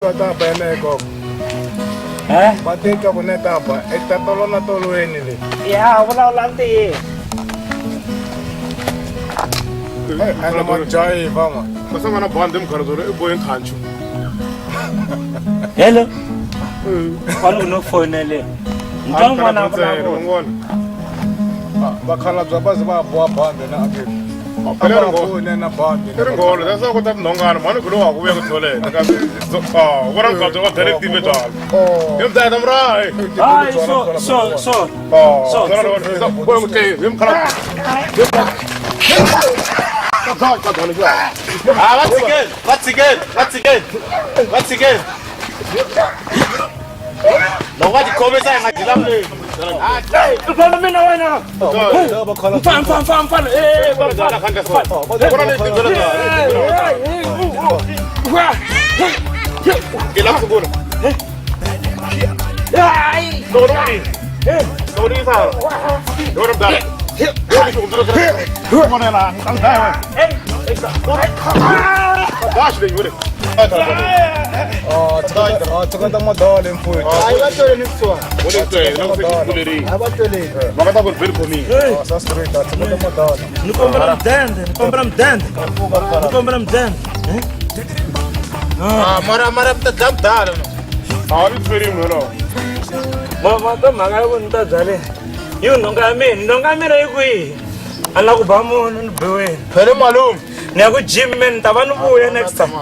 Va ta ba yena gogo. Eh? Va titwa ku ne ta ba i ta tolo na tolweni le. Ya, vulavula ntiyiso. Ene majayiva ma. Masanga na bandi mukhalabye i bohe nkhanchu. Hello. Fana u no fonele. Mntwa n'wana a vulavula. Ngona. Vakhalabye va ze va boha bandi na aketi. Phela A va ri nghono. fone na bandi. I ri nghono leswaku kota tinhongana mhani ku lowa ku vuya ku tholete kambe ah vona mukhalabye wa direct time byala. Oh. Yo mdaya mrayi. Hayi, so so so. Ah, So- so bohe mutleyi hi mukhalabye. Ah, va tshikeni, va tshikeni, va tshikeni, va tshikeni. Loko va tikhomisa hi nga dyi lamuleni. Mfana mina wena. Mfana mfana mfana mfana. Eh, mfana. Vona leyi tibyela byala. Ke la ku sungula. Loko ni loko ni yisa. Loko ni mdala. Loko ni la, ni dlaya wena. Dash leyi wena. Ah, tshikata madala mfowethu. Hayi va tweleni kusuhani. Wena twele, na ku se kulerini. A va tweleni. Va nga ta ku very khomile. Ah, sa straight, ah, tshikata madala. Ni kombela mudende, ni kombela mudende. Ni kombela mudende. Ah, mara mara mi ta dlaya mudala. Ah, ni twele munhu lowo. Ma ta mhaka ya ku ni ta byale. Yi nhonga ya mina, nhonga ya mina yi kwihi? A ni la ku ba munhu ni biwile. Phele malume. Ni ya ku gym man, ni ta va ni vuya next time.